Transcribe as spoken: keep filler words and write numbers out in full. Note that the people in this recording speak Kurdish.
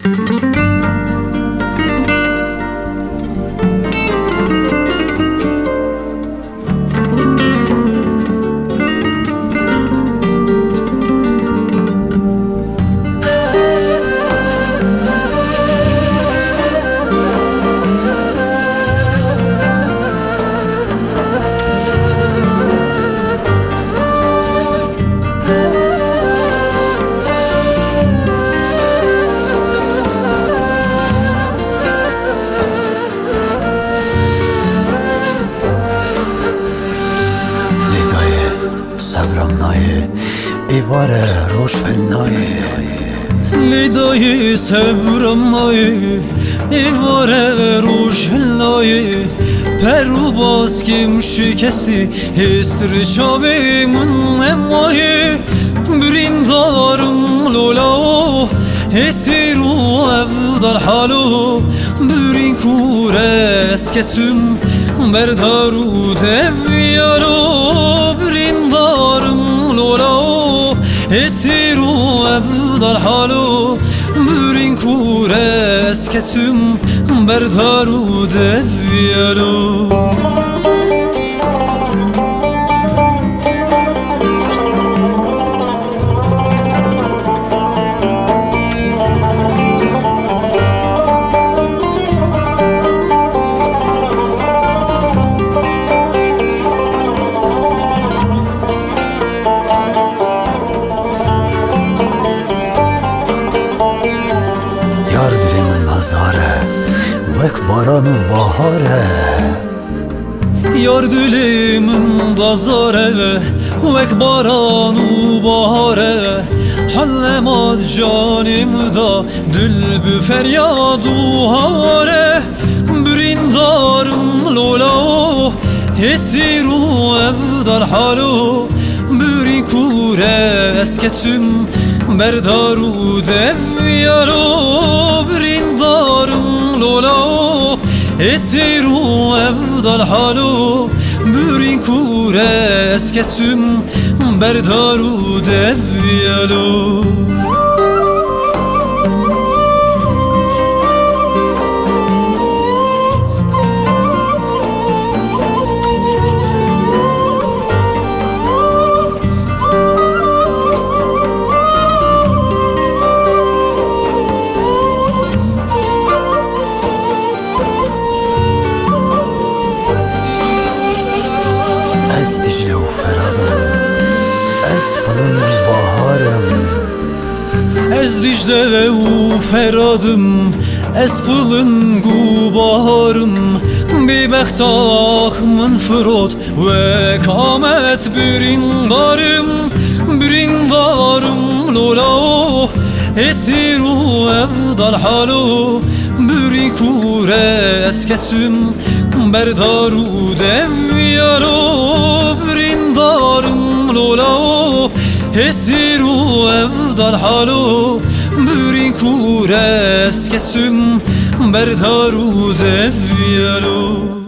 Lê dayê, sebram nayê, êvar e, roj hilnayê. Lê dayê, sebram nayê, êvar e, roj hilnayê. Per û baskêm şikestî, hêstir çavê min nemayê. Birîndarim lola o, hêsîr û ev darhalo. Birîn kûr ez keçim ber dar û devyalo. Birîndarim lola o, hêsîr û ev darhalo. Birîn kûr ez keçim ber dar û devyalo. Yar dilê min bazar e, wek baran û bahar e. Yar dilê min bazar e, wek baran û bahar e. Helemat canê min da, dil bi feryad û hawar e. Birîndarim lola o, hêsîr û ev darhalo. Birîn kûr ez keçim ber dar û devyalo. Birîndarim lola o, hêsîr û ev darhalo. Birîn kûr ez keçim ber dar û devyalo. Ez Dicle û Ferad'im, ez Pilin Bahar'im. Ez Dicle û Ferad'im, ez Pilin û Bahar'im. Bêbexta ax min firot, wek Amet birîndarim. Birîndarim lola o, hêsîr û ev darhalo. Birîn kûr ez keçim ber dar û devyalo. Birîndarim lola o, hêsîr û ev darhalo. Birîn kûr ez keçim ber dar û devyalo.